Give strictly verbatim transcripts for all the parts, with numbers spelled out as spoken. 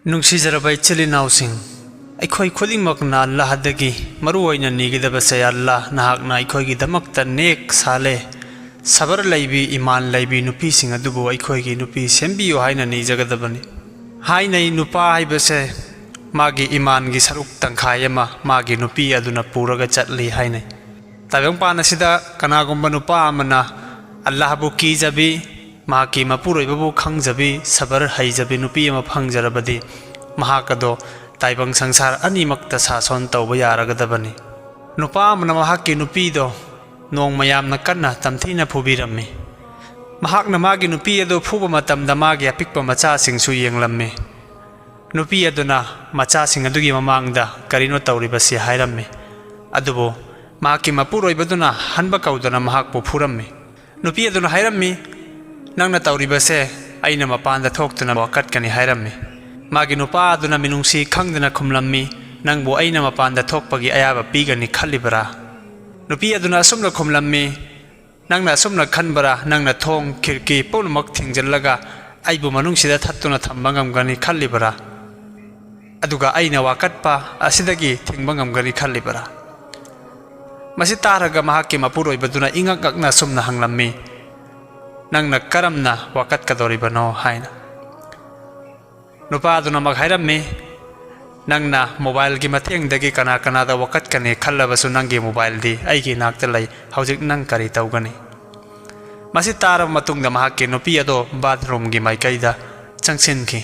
ꯅꯨꯡꯁꯤꯖꯔꯕ ꯏꯆꯤꯜ ꯏꯅꯥꯎꯁꯤꯡ, ꯑꯩꯈꯣꯏ ꯈꯨꯗꯤꯡꯃꯛꯅ ꯑꯜꯂꯥꯍꯗꯒꯤ ꯃꯔꯨ ꯑꯣꯏꯅ ꯅꯤꯒꯗꯕꯁꯦ, "ꯑꯜꯂꯥꯍ, ꯅꯍꯥꯛꯅ ꯑꯩꯈꯣꯏꯒꯤꯗꯃꯛꯇ ꯅꯦꯛ ꯁꯥꯂꯦ, ꯁꯕꯔ ꯂꯩꯕꯤ, ꯏꯃꯥꯟ ꯂꯩꯕꯤ ꯅꯨꯄꯤꯁꯤꯡ ꯑꯗꯨꯕꯨ ꯑꯩꯈꯣꯏꯒꯤ ꯅꯨꯄꯤ ꯁꯦꯝꯕꯤꯌꯨ" ꯍꯥꯏꯅ ꯅꯤꯖꯒꯗꯕꯅꯤ꯫ ꯍꯥꯏꯅꯩ, ꯅꯨꯄꯥ ꯍꯥꯏꯕꯁꯦ ꯃꯥꯒꯤ ꯏꯃꯥꯟꯒꯤ ꯁꯔꯨꯛ ꯇꯪꯈꯥꯏ ꯑꯃ ꯃꯥꯒꯤ ꯅꯨꯄꯤ ꯑꯗꯨꯅ ꯄꯨꯔꯒ ꯆꯠꯂꯤ ꯍꯥꯏꯅꯩ꯫ ꯇꯥꯏꯕꯪꯄꯥꯟ ꯑꯁꯤꯗ ꯀꯅꯥꯒꯨꯝꯕ ꯅꯨꯄꯥ ꯑꯃꯅ ꯑꯜꯂꯥꯍꯕꯨ ꯀꯤꯖꯕꯤ, ꯃꯍꯥꯛꯀꯤ ꯃꯄꯨꯔꯣꯏꯕꯕꯨ ꯈꯪꯖꯕꯤ, ꯁꯕꯔ ꯍꯩꯖꯕꯤ ꯅꯨꯄꯤ ꯑꯃ ꯐꯪꯖꯔꯕꯗꯤ, ꯃꯍꯥꯛ ꯑꯗꯣ ꯇꯥꯏꯕꯪ ꯁꯪꯁꯥꯔ ꯑꯅꯤꯃꯛꯇ ꯁꯥꯁꯣꯟ ꯇꯧꯕ ꯌꯥꯔꯒꯗꯕꯅꯤ꯫ ꯅꯨꯄꯥ ꯑꯃꯅ ꯃꯍꯥꯛꯀꯤ ꯅꯨꯄꯤꯗꯣ ꯅꯣꯡꯃ ꯌꯥꯝꯅ ꯀꯟꯅ ꯇꯝꯊꯤꯅ ꯐꯨꯕꯤꯔꯝꯃꯤ꯫ ꯃꯍꯥꯛꯅ ꯃꯥꯒꯤ ꯅꯨꯄꯤ ꯑꯗꯨ ꯐꯨꯕ ꯃꯇꯝꯗ ꯃꯥꯒꯤ ꯑꯄꯤꯛꯄ ꯃꯆꯥꯁꯤꯡꯁꯨ ꯌꯦꯡꯂꯝꯃꯤ꯫ ꯅꯨꯄꯤ ꯑꯗꯨꯅ ꯃꯆꯥꯁꯤꯡ ꯑꯗꯨꯒꯤ ꯃꯃꯥꯡꯗ ꯀꯔꯤꯅꯣ ꯇꯧꯔꯤꯕꯁꯤ ꯍꯥꯏꯔꯝꯃꯤ꯫ ꯑꯗꯨꯕꯨ ꯃꯍꯥꯛꯀꯤ ꯃꯄꯨꯔꯣꯏꯕꯗꯨꯅ ꯍꯟꯕ ꯀꯧꯗꯅ ꯃꯍꯥꯛꯄꯨ ꯐꯨꯔꯝꯃꯤ꯫ ꯅꯨꯄꯤ ꯑꯗꯨꯅ ꯍꯥꯏꯔꯝꯃꯤ, "ꯅꯪꯅ ꯇꯧꯔꯤꯕꯁꯦ ꯑꯩꯅ ꯃꯄꯥꯟꯗ ꯊꯣꯛꯇꯨꯅ ꯋꯥꯀꯠꯀꯅꯤ" ꯍꯥꯏꯔꯝꯃꯤ꯫ ꯃꯥꯒꯤ ꯅꯨꯄꯥ ꯑꯗꯨꯅ ꯃꯤꯅꯨꯡꯁꯤ ꯈꯪꯗꯅ ꯈꯨꯝꯂꯝꯃꯤ, "ꯅꯪꯕꯨ ꯑꯩꯅ ꯃꯄꯥꯟꯗ ꯊꯣꯛꯄꯒꯤ ꯑꯌꯥꯕ ꯄꯤꯒꯅꯤ ꯈꯜꯂꯤꯕꯔꯥ?" ꯅꯨꯄꯤ ꯑꯗꯨꯅ ꯑꯁꯨꯝꯅ ꯈꯨꯝꯂꯝꯃꯤ, "ꯅꯪꯅ ꯑꯁꯨꯝꯅ ꯈꯟꯕꯔꯥ? ꯅꯪꯅ ꯊꯣꯡ, ꯈꯤꯔꯀꯤ ꯄꯨꯝꯅꯃꯛ ꯊꯤꯡꯖꯤꯜꯂꯒ ꯑꯩꯕꯨ ꯃꯅꯨꯡꯁꯤꯗ ꯊꯠꯇꯨꯅ ꯊꯝꯕ ꯉꯝꯒꯅꯤ ꯈꯜꯂꯤꯕꯔꯥ? ꯑꯗꯨꯒ ꯑꯩꯅ ꯋꯥꯀꯠꯄ ꯑꯁꯤꯗꯒꯤ ꯊꯤꯡꯕ ꯉꯝꯒꯅꯤ ꯈꯜꯂꯤꯕꯔꯥ?" ꯃꯁꯤ ꯇꯥꯔꯒ ꯃꯍꯥꯛꯀꯤ ꯃꯄꯨꯔꯣꯏꯕꯗꯨꯅ ꯏꯉꯛ ꯉꯛꯅ ꯑꯁꯨꯝꯅ ꯍꯪꯂꯝꯃꯤ, "ꯅꯪꯅ ꯀꯔꯝꯅ ꯋꯥꯀꯠꯀꯗꯧꯔꯤꯕꯅꯣ?" ꯍꯥꯏꯅ꯫ ꯅꯨꯄꯥ ꯑꯗꯨꯅꯃꯛ ꯍꯥꯏꯔꯝꯃꯤ, "ꯅꯪꯅ ꯃꯣꯕꯥꯏꯜꯒꯤ ꯃꯇꯦꯡꯗꯒꯤ ꯀꯅꯥ ꯀꯅꯥꯗ ꯋꯥꯀꯠꯀꯅꯤ ꯈꯜꯂꯕꯁꯨ ꯅꯪꯒꯤ ꯃꯣꯕꯥꯏꯜꯗꯤ ꯑꯩꯒꯤ ꯏꯅꯥꯛꯇ ꯂꯩ꯫ ꯍꯧꯖꯤꯛ ꯅꯪ ꯀꯔꯤ ꯇꯧꯒꯅꯤ?" ꯃꯁꯤ ꯇꯥꯔꯕ ꯃꯇꯨꯡꯗ ꯃꯍꯥꯛꯀꯤ ꯅꯨꯄꯤ ꯑꯗꯣ ꯕꯥꯊꯔꯨꯝꯒꯤ ꯃꯥꯏꯀꯩꯗ ꯆꯪꯁꯤꯟꯈꯤ꯫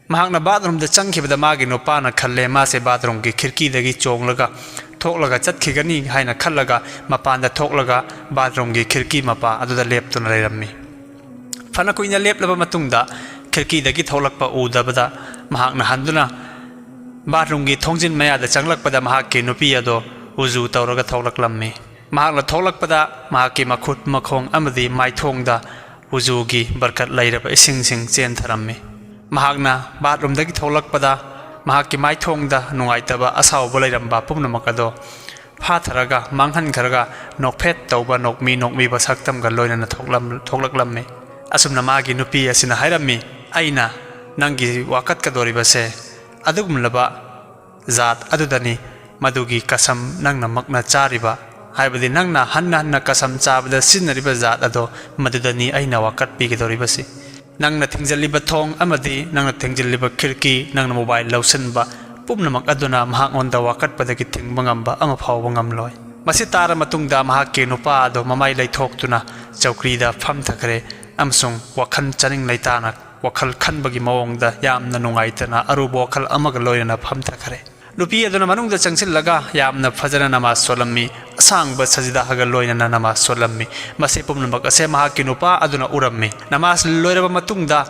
ꯃꯍꯥꯛꯅ ꯕꯥꯊꯔꯨꯝꯗ ꯆꯪꯈꯤꯕꯗ ꯃꯥꯒꯤ ꯅꯨꯄꯥꯅ ꯈꯜꯂꯦ ꯃꯥꯁꯦ ꯕꯥꯊꯔꯨꯝꯒꯤ ꯈꯤꯔꯀꯤꯗꯒꯤ ꯆꯣꯡꯂꯒ ꯊꯣꯛꯂꯒ ꯆꯠꯈꯤꯒꯅꯤ ꯍꯥꯏꯅ ꯈꯜꯂꯒ ꯃꯄꯥꯟꯗ ꯊꯣꯛꯂꯒ ꯕꯥꯊꯔꯨꯝꯒꯤ ꯈꯤꯔꯀꯤ ꯃꯄꯥ ꯑꯗꯨꯗ ꯂꯦꯞꯇꯨꯅ ꯂꯩꯔꯝꯃꯤ꯫ ꯐꯅ ꯀꯨꯏꯅ ꯂꯦꯞꯂꯕ ꯃꯇꯨꯡꯗ ꯈꯤꯔꯀꯤꯗꯒꯤ ꯊꯣꯛꯂꯛꯄ ꯎꯗꯕꯗ ꯃꯍꯥꯛꯅ ꯍꯟꯗꯨꯅ ꯕꯥꯊꯔꯨꯝꯒꯤ ꯊꯣꯡꯖꯤꯟ ꯃꯌꯥꯗ ꯆꯪꯂꯛꯄꯗ ꯃꯍꯥꯛꯀꯤ ꯅꯨꯄꯤ ꯑꯗꯣ ꯎꯖꯨ ꯇꯧꯔꯒ ꯊꯣꯛꯂꯛꯂꯝꯃꯤ꯫ ꯃꯍꯥꯛꯅ ꯊꯣꯛꯂꯛꯄꯗ ꯃꯍꯥꯛꯀꯤ ꯃꯈꯨꯠ, ꯃꯈꯣꯡ ꯑꯃꯗꯤ ꯃꯥꯏꯊꯣꯡꯗ ꯎꯖꯨꯒꯤ ꯕꯔꯀꯠ ꯂꯩꯔꯕ ꯏꯁꯤꯡꯁꯤꯡ ꯆꯦꯟꯊꯔꯝꯃꯤ꯫ ꯃꯍꯥꯛꯅ ꯕꯥꯊꯔꯨꯝꯗꯒꯤ ꯊꯣꯛꯂꯛꯄꯗ ꯃꯍꯥꯛꯀꯤ ꯃꯥꯏꯊꯣꯡꯗ ꯅꯨꯡꯉꯥꯏꯇꯕ ꯑꯁꯥꯎꯕ ꯂꯩꯔꯝꯕ ꯄꯨꯝꯅꯃꯛ ꯑꯗꯣ ꯐꯥꯊꯔꯒ ꯃꯥꯡꯍꯟꯈ꯭ꯔꯒ ꯅꯣꯛꯐꯦꯠ ꯇꯧꯕ ꯅꯣꯛꯃꯤ ꯅꯣꯛꯃꯤꯕ ꯁꯛꯇꯝꯒ ꯂꯣꯏꯅꯅ ꯊꯣꯛꯂꯝ-, ꯊꯣꯛꯂꯛꯂꯝꯃꯤ꯫ ꯑꯁꯨꯝꯅ ꯃꯥꯒꯤ ꯅꯨꯄꯤ ꯑꯁꯤꯅ ꯍꯥꯏꯔꯝꯃꯤ, "ꯑꯩꯅ ꯅꯪꯒꯤ ꯋꯥꯀꯠꯀꯗꯧꯔꯤꯕꯁꯦ ꯑꯗꯨꯒꯨꯝꯂꯕ ꯖꯥꯠ ꯑꯗꯨꯗꯅꯤ꯫ ꯃꯗꯨꯒꯤ ꯀꯁꯝ ꯅꯪꯅꯃꯛꯅ ꯆꯥꯔꯤꯕ, ꯍꯥꯏꯕꯗꯤ ꯅꯪꯅ ꯍꯟꯅ ꯍꯟꯅ ꯀꯁꯝ ꯆꯥꯕꯗ ꯁꯤꯖꯤꯟꯅꯔꯤꯕ ꯖꯥꯠ ꯑꯗꯣ, ꯃꯗꯨꯗꯅꯤ ꯑꯩꯅ ꯋꯥꯀꯠꯄꯤꯒꯗꯧꯔꯤꯕꯁꯤ꯫ ꯅꯪꯅ ꯊꯤꯡꯖꯤꯜꯂꯤꯕ ꯊꯣꯡ ꯑꯃꯗꯤ ꯅꯪꯅ ꯊꯤꯡꯖꯤꯜꯂꯤꯕ ꯈꯤꯔꯀꯤ, ꯅꯪꯅ ꯃꯣꯕꯥꯏꯜ ꯂꯧꯁꯤꯟꯕ, ꯄꯨꯝꯅꯃꯛ ꯑꯗꯨꯅ ꯃꯍꯥꯛꯉꯣꯟꯗ ꯋꯥꯀꯠꯄꯗꯒꯤ ꯊꯤꯡꯕ ꯉꯝꯕ ꯑꯃ ꯐꯥꯎꯕ ꯉꯝꯂꯣꯏ꯫ ꯃꯁꯤ ꯇꯥꯔ ꯃꯇꯨꯡꯗ ꯃꯍꯥꯛꯀꯤ ꯅꯨꯄꯥ ꯑꯗꯨ ꯃꯃꯥꯏ ꯂꯩꯊꯣꯛꯇꯨꯅ ꯆꯧꯀ꯭ꯔꯤꯗ ꯐꯝꯊꯈ꯭ꯔꯦ ꯑꯃꯁꯨꯡ ꯋꯥꯈꯜ ꯆꯥꯅꯤꯡ ꯂꯩꯇꯥꯅ ꯋꯥꯈꯜ ꯈꯟꯕꯒꯤ ꯃꯑꯣꯡꯗ ꯌꯥꯝꯅ ꯅꯨꯡꯉꯥꯏꯇꯅ ꯑꯔꯨꯕ ꯋꯥꯈꯜ ꯑꯃꯒ ꯂꯣꯏꯅꯅ ꯐꯝꯊꯈ꯭ꯔꯦ꯫ ꯅꯨꯄꯤ ꯑꯗꯨꯅ ꯃꯅꯨꯡꯗ ꯆꯪꯁꯤꯜꯂꯒ ꯌꯥꯝꯅ ꯐꯖꯅ ꯅꯃꯥꯖ ꯁꯣꯜꯂꯝꯃꯤ, ꯑꯁꯥꯡꯕ ꯁꯖꯤꯗꯥꯒ ꯂꯣꯏꯅꯅ ꯅꯃꯥꯖ ꯁꯣꯜꯂꯝꯃꯤ꯫ ꯃꯁꯤ ꯄꯨꯝꯅꯃꯛ ꯑꯁꯦ ꯃꯍꯥꯛꯀꯤ ꯅꯨꯄꯥ ꯑꯗꯨꯅ ꯎꯔꯝꯃꯤ꯫ ꯅꯃꯥꯖ ꯂꯣꯏꯔꯕ ꯃꯇꯨꯡꯗ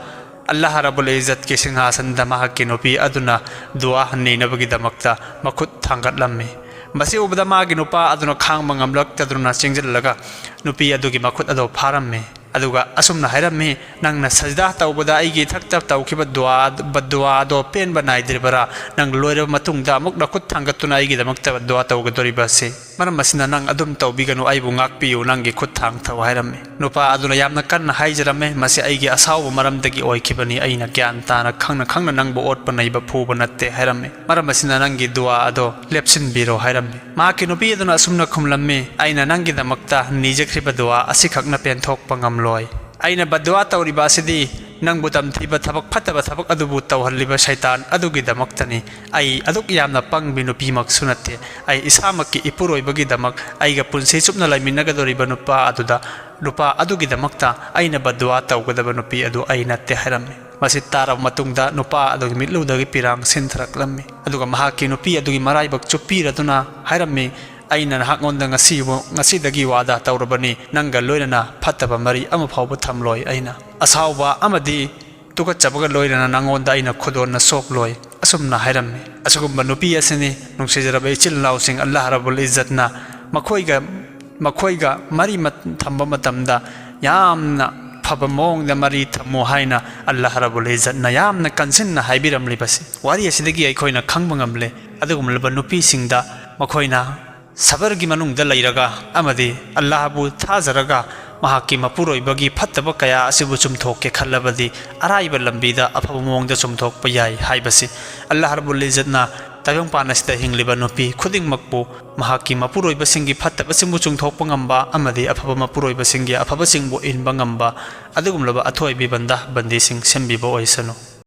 ꯑꯜꯂꯥꯍ ꯔꯕꯨꯜ ꯏꯖꯠꯀꯤ ꯁꯤꯡꯍꯥꯁꯟꯗ ꯃꯍꯥꯛꯀꯤ ꯅꯨꯄꯤ ꯑꯗꯨꯅ ꯗꯨꯋꯥ ꯅꯤꯅꯕꯒꯤꯗꯃꯛꯇ ꯃꯈꯨꯠ ꯊꯥꯡꯒꯠꯂꯝꯃꯤ꯫ ꯃꯁꯤ ꯎꯕꯗ ꯃꯥꯒꯤ ꯅꯨꯄꯥ ꯑꯗꯨꯅ ꯈꯥꯡꯕ ꯉꯝꯂꯛꯇꯗꯨꯅ ꯆꯦꯟꯁꯤꯜꯂꯒ ꯅꯨꯄꯤ ꯑꯗꯨꯒꯤ ꯃꯈꯨꯠ ꯑꯗꯨ ꯐꯥꯔꯝꯃꯤ꯫ ꯑꯗꯨꯒ ꯑꯁꯨꯝꯅ ꯍꯥꯏꯔꯝꯃꯤ, "ꯅꯪꯅ ꯁꯖꯗꯥ ꯇꯧꯕꯗ ꯑꯩꯒꯤ ꯏꯊꯛꯇ ꯇꯧꯈꯤꯕ ꯗꯨꯋꯥ, ꯕꯗꯗꯨꯋꯥ ꯑꯗꯣ ꯄꯦꯟꯕ ꯅꯥꯏꯗ꯭ꯔꯤꯕꯔꯥ? ꯅꯪ ꯂꯣꯏꯔꯕ ꯃꯇꯨꯡꯗ ꯑꯃꯨꯛ ꯅꯈꯨꯠ ꯊꯥꯡꯒꯠꯇꯨꯅ ꯑꯩꯒꯤꯗꯃꯛꯇ ꯕꯗꯗꯨꯋꯥ ꯇꯧꯒꯗꯧꯔꯤꯕ ꯑꯁꯤ? ꯃꯔꯝ ꯑꯁꯤꯅ ꯅꯪ ꯑꯗꯨꯝ ꯇꯧꯕꯤꯒꯅꯨ, ꯑꯩꯕꯨ ꯉꯥꯛꯄꯤꯌꯨ, ꯅꯪꯒꯤ ꯈꯨꯠ ꯊꯥꯡ ꯊꯧ" ꯍꯥꯏꯔꯝꯃꯤ꯫ ꯅꯨꯄꯥ ꯑꯗꯨꯅ ꯌꯥꯝꯅ ꯀꯟꯅ ꯍꯥꯏꯖꯔꯝꯃꯤ, "ꯃꯁꯤ ꯑꯩꯒꯤ ꯑꯁꯥꯎꯕ ꯃꯔꯝꯗꯒꯤ ꯑꯣꯏꯈꯤꯕꯅꯤ, ꯑꯩꯅ ꯒ꯭ꯌꯥꯟ ꯇꯥꯅ ꯈꯪꯅ ꯈꯪꯅ ꯅꯪꯕꯨ ꯑꯣꯠꯄ ꯅꯩꯕ ꯐꯨꯕ ꯅꯠꯇꯦ" ꯍꯥꯏꯔꯝꯃꯤ꯫ "ꯃꯔꯝ ꯑꯁꯤꯅ ꯅꯪꯒꯤ ꯗꯨꯋꯥ ꯑꯗꯣ ꯂꯦꯞꯁꯤꯟꯕꯤꯔꯣ" ꯍꯥꯏꯔꯝꯃꯤ꯫ ꯃꯍꯥꯛꯀꯤ ꯅꯨꯄꯤ ꯑꯗꯨꯅ ꯑꯁꯨꯝꯅ ꯈꯨꯝꯂꯝꯃꯤ, "ꯑꯩꯅ ꯅꯪꯒꯤꯗꯃꯛꯇ ꯅꯤꯖꯈ꯭ꯔꯤꯕ ꯗꯨꯋꯥ ꯑꯁꯤꯈꯛꯅ ꯄꯦꯟꯊꯣꯛꯄ ꯉꯝꯂꯣꯏ꯫ ꯑꯩꯅ ꯕꯗꯗꯨꯋꯥ ꯇꯧꯔꯤꯕ ꯑꯁꯤꯗꯤ ꯅꯪꯕꯨ ꯇꯝꯊꯤꯕ ꯊꯕꯛ ꯐꯠꯇꯕ ꯊꯕꯛ ꯑꯗꯨꯕꯨ ꯇꯧꯍꯜꯂꯤꯕ ꯁꯩꯇꯥꯟ ꯑꯗꯨꯒꯤꯗꯃꯛꯇꯅꯤ꯫ ꯑꯩ ꯑꯗꯨꯛ ꯌꯥꯝꯅ ꯄꯪꯕꯤ ꯅꯨꯄꯤꯃꯛꯁꯨ ꯅꯠꯇꯦ꯫ ꯑꯩ ꯏꯁꯥꯃꯛꯀꯤ ꯏꯄꯨꯔꯣꯏꯕꯒꯤꯗꯃꯛ ꯑꯩꯒ ꯄꯨꯟꯁꯤ ꯆꯨꯞꯅ ꯂꯩꯃꯤꯟꯅꯒꯗꯧꯔꯤꯕ ꯅꯨꯄꯥ ꯑꯗꯨꯗ, ꯅꯨꯄꯥ ꯑꯗꯨꯒꯤꯗꯃꯛꯇ ꯑꯩꯅ ꯕꯗꯗꯨꯋꯥ ꯇꯧꯒꯗꯕ ꯅꯨꯄꯤ ꯑꯗꯨ ꯑꯩ ꯅꯠꯇꯦ" ꯍꯥꯏꯔꯝꯃꯤ꯫ ꯃꯁꯤ ꯇꯥꯔꯕ ꯃꯇꯨꯡꯗ ꯅꯨꯄꯥ ꯑꯗꯨꯒꯤ ꯃꯤꯠꯂꯨꯗꯒꯤ ꯄꯤꯔꯥꯡ ꯁꯤꯟꯊꯔꯛꯂꯝꯃꯤ꯫ ꯑꯗꯨꯒ ꯃꯍꯥꯛꯀꯤ ꯅꯨꯄꯤ ꯑꯗꯨꯒꯤ ꯃꯔꯥꯏꯕꯛ ꯆꯨꯞꯄꯤꯔꯗꯨꯅ ꯍꯥꯏꯔꯝꯃꯤ, "ꯑꯩꯅ ꯅꯍꯥꯛꯉꯣꯟꯗ ꯉꯁꯤ, ꯉꯁꯤꯗꯒꯤ ꯋꯥꯗꯥ ꯇꯧꯔꯕꯅꯤ, ꯅꯪꯒ ꯂꯣꯏꯅꯅ ꯐꯠꯇꯕ ꯃꯔꯤ ꯑꯃ ꯐꯥꯎꯕ ꯊꯝꯂꯣꯏ ꯑꯩꯅ꯫ ꯑꯁꯥꯎꯕ ꯑꯃꯗꯤ ꯇꯨꯀꯠꯆꯕꯒ ꯂꯣꯏꯅꯅ ꯅꯉꯣꯟꯗ ꯑꯩꯅ ꯈꯨꯗꯣꯟꯅ ꯁꯣꯛꯂꯣꯏ" ꯑꯁꯨꯝꯅ ꯍꯥꯏꯔꯝꯃꯤ꯫ ꯑꯁꯤꯒꯨꯝꯕ ꯅꯨꯄꯤ ꯑꯁꯤꯅꯤ, ꯅꯨꯡꯁꯤꯖꯔꯕ ꯏꯆꯤꯜ ꯏꯅꯥꯎꯁꯤꯡ, ꯑꯜꯂꯥꯍ ꯔꯕꯨꯜ ꯏꯖꯠꯅ ꯃꯈꯣꯏꯒ, ꯃꯈꯣꯏꯒ ꯃꯔꯤ ꯃꯠ-, ꯊꯝꯕ ꯃꯇꯝꯗ ꯌꯥꯝꯅ ꯐꯕ ꯃꯑꯣꯡꯗ ꯃꯔꯤ ꯊꯝꯃꯨ ꯍꯥꯏꯅ ꯑꯜꯂꯥꯍ ꯔꯕꯨꯜ ꯏꯖꯠꯅ ꯌꯥꯝꯅ ꯀꯟꯁꯤꯟꯅ ꯍꯥꯏꯕꯤꯔꯝꯂꯤꯕꯁꯤ ꯋꯥꯔꯤ ꯑꯁꯤꯗꯒꯤ ꯑꯩꯈꯣꯏꯅ ꯈꯪꯕ ꯉꯝꯂꯦ꯫ ꯑꯗꯨꯒꯨꯝꯂꯕ ꯅꯨꯄꯤꯁꯤꯡꯗ ꯃꯈꯣꯏꯅ ꯁꯕꯔꯒꯤ ꯃꯅꯨꯡꯗ ꯂꯩꯔꯒ ꯑꯃꯗꯤ ꯑꯜꯂꯥꯍꯕꯨ ꯊꯥꯖꯔꯒ ꯃꯍꯥꯛꯀꯤ ꯃꯄꯨꯔꯣꯏꯕꯒꯤ ꯐꯠꯇꯕ ꯀꯌꯥ ꯑꯁꯤꯕꯨ ꯆꯨꯝꯊꯣꯛꯀꯦ ꯈꯜꯂꯕꯗꯤ ꯑꯔꯥꯏꯕ ꯂꯝꯕꯤꯗ ꯑꯐꯕ ꯃꯑꯣꯡꯗ ꯆꯨꯝꯊꯣꯛꯄ ꯌꯥꯏ ꯍꯥꯏꯕꯁꯤ ꯑꯜꯂꯥꯍ ꯔꯕꯨꯜ ꯏꯖꯠꯅ ꯇꯥꯏꯕꯪꯄꯥꯟ ꯑꯁꯤꯗ ꯍꯤꯡꯂꯤꯕ ꯅꯨꯄꯤ ꯈꯨꯗꯤꯡꯃꯛꯄꯨ ꯃꯍꯥꯛꯀꯤ ꯃꯄꯨꯔꯣꯏꯕꯁꯤꯡꯒꯤ ꯐꯠꯇꯕꯁꯤꯡꯕꯨ ꯆꯨꯝꯊꯣꯛꯄ ꯉꯝꯕ ꯑꯃꯗꯤ ꯑꯐꯕ ꯃꯄꯨꯔꯣꯏꯕꯁꯤꯡꯒꯤ ꯑꯐꯕꯁꯤꯡꯕꯨ ꯏꯟꯕ ꯉꯝꯕ ꯑꯗꯨꯒꯨꯝꯂꯕ ꯑꯊꯣꯏꯕꯤ ꯕꯟꯗꯥ ꯕꯟꯗꯤꯁꯤꯡ ꯁꯦꯝꯕꯤꯕ ꯑꯣꯏꯁꯅꯨ꯫